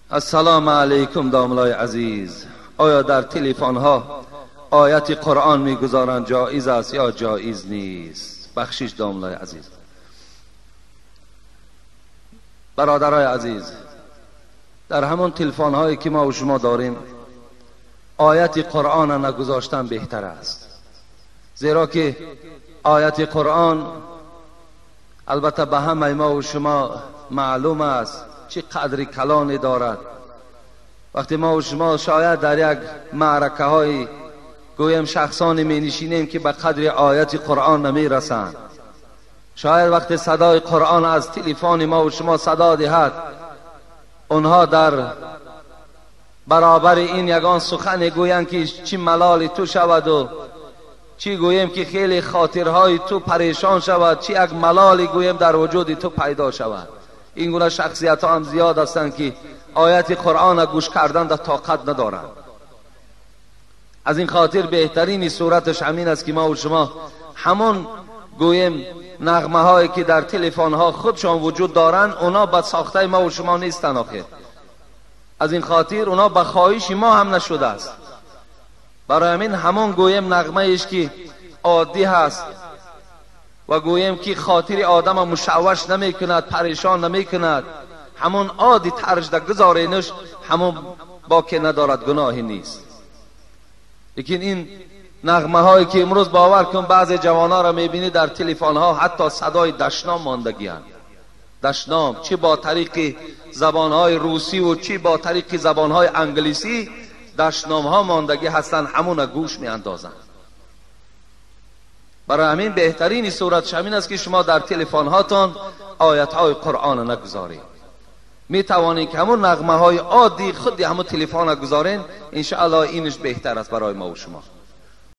Ассалому алайкум домлаи азиз. Оё дар телефонҳо ояти Қуръон мегузоранд ҷоиз аст ё ҷоиз нест? Бахшиш домлаи азиз. Бародарои азиз, дар ҳамон телефонҳое ки мо ва шумо дорем ояти Қуръонро нагузоштан беҳтар аст, зеро ки ояти Қуръон албатта ба ҳамаи мо ва шумо маълум аст чӣ қадри калоне дорад. Вақте мо ва шумо шояд дар як маъракаҳои гӯем шахсоне менишинем ки ба қадри ояти Қуръон намерасанд, шояд вақте садои Қуръон аз телефони мо ва шумо садо диҳад, онҳо дар баробари ин ягон сухане гӯянд ки чӣ малоли ту шаваду чӣ гӯем ки хеле хотирҳои ту парешон шавад, чӣ як малоле гӯем дар вуҷуди ту пайдо шавад. Ин гуна шахсиятҳо ҳам зиёд ҳастанд ки ояти Қуръонро гӯш кардан дар тоқат надоранд. Аз ин хотир беҳтарини сураташ ҳамин аст ки мо ва шумо ҳамон гӯем нағмаҳое ки дар телефонҳо худшон вуҷуд доранд, اونا ба сохтаи мо ва шумо нестанд охир. Аз ин хотир اونا ба хоҳиши мо ҳам нашудааст. Барои ҳамин ҳамон гӯем нағмаеш ки оддӣ ҳаст ва гӯем ки хотири одама мушавваш намекунад, парешон намекунад, ҳамон одди таржда гузоренаш, ҳамон боке надорад, гуноҳе нест. Лекин ин нағмаҳое ки имрӯз бовар кун баъзе ҷавонҳоро мебинӣ дар телефонҳо ҳатто садои дашном мондагианд. Дашном чӣ бо тариқи забонҳои русӣ ву чӣ бо тариқи забонҳои англисӣ дашномҳо мондагӣ ҳастанд, ҳамуна гӯш меандозанд. Барои ҳамин беҳтарини суратш ҳамин аст ки шумо дар телефонҳотон оятҳои Қуръонро нагузоред. Метавонед ки ҳамун нағмаҳои оддии худи ҳамун телефонро гузорен, иншоаллоҳ инаш беҳтар аст барои мо ва шумо.